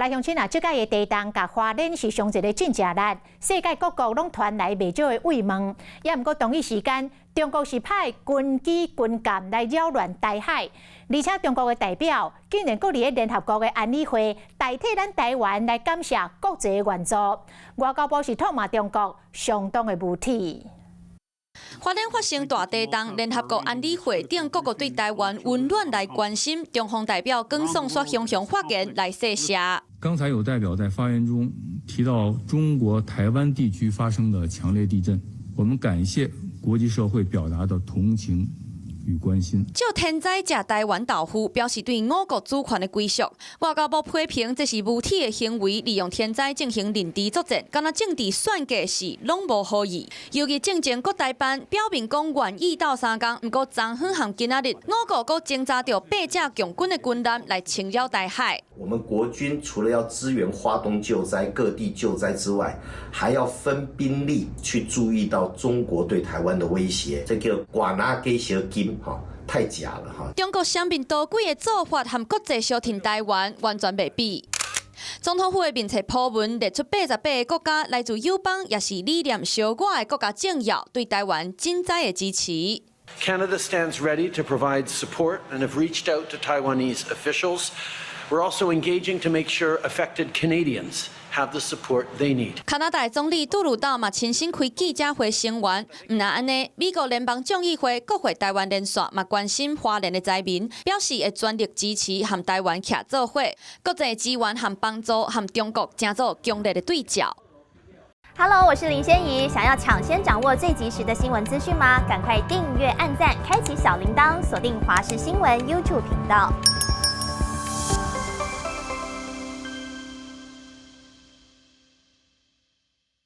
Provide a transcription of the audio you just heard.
來鄉親啊，這擺的地動佮花蓮是相一个真正力，世界各國攏傳來袂少的慰問。也毋過同一時間，中國是派軍機軍艦來擾亂台海，而且中國的代表竟然閣佇咧聯合國的安理會代替咱台灣來感謝國際援助。外交部是痛罵中國相當的無恥。花蓮發生大地動，聯合國安理會等各國對台灣溫暖來關心，中方代表耿爽煞雄雄發言來謝謝。剛才有代表在發言中提到中國台灣地區發生的強烈地震，我們感謝國際社會表達的同情與關心。借天災食台灣豆腐，表示對我國主權的歸屬。外交部批評這是無恥的行為，利用天災進行認知作戰，敢若政治算計是攏無好意。尤其進前國台辦表明講願意鬥相共，毋過昨昏和今仔日，我國閣偵查著八隻共軍的軍艦來侵擾台海。我們國軍除了要支援花東救災、各地救災之外，還要分兵力去注意到中國對台灣的威脅。這叫割蜊仔雞相金，哈，太假了哈！中國雙面刀鬼的做法和國際相挺台灣完全袂比。總統府的面冊 po 文列出88個國家，來自友邦，也是理念相倚的國家政要對台灣賑災的支持。 Canada stands ready to provide support and have reached out to Taiwanese officials. We're also engaging to make sure affected Canadians have the support they need. 加拿大總理杜魯道嘛親身開記者會聲援，毋但按呢，美國聯邦眾議會國會台灣連線嘛關心花蓮的災民，表示會全力支持和台灣徛做伙，國際支援和幫助和中國成做強烈的對照。 Hello，我是林仙怡，想要搶先掌握最及時的新聞資訊嗎？趕快訂閱、按讚、開啟小鈴鐺，鎖定華視新聞 YouTube 頻道。